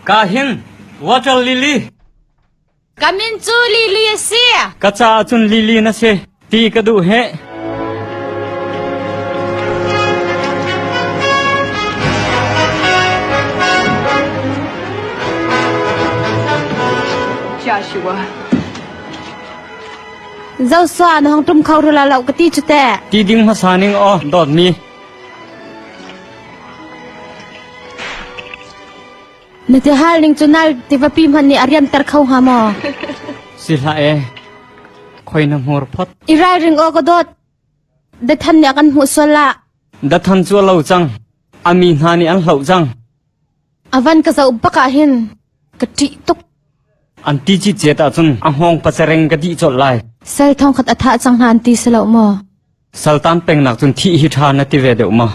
Ka hin water lily. Ka min cu Lily a si. Ka caah cun Lily na si ti ka duh heh. Joshua. Joshua na hong tum kho rula lo ka ti cu teh. Ti ding hmasa ning aw dawtmi. Na ti hal ning cu nal tivapi hmanh nih a riamter kho hnga maw? Si hlah e. Khoi na hmur phot. I ralring aw ka dawt. Dathan nih a kan hmuh sual lah. Dathan cu a lo cang. A mi hna nih an hloh cang. A van ka zoh bak ah hin ka ṭih tuk. An ti citcet ahcun a hngawng pacereng ka dih colh lai. Sal thong khat a thah cang hna an ti si lo maw? Saltan pengnak cun thih hi ṭha na ti ve deuh maw?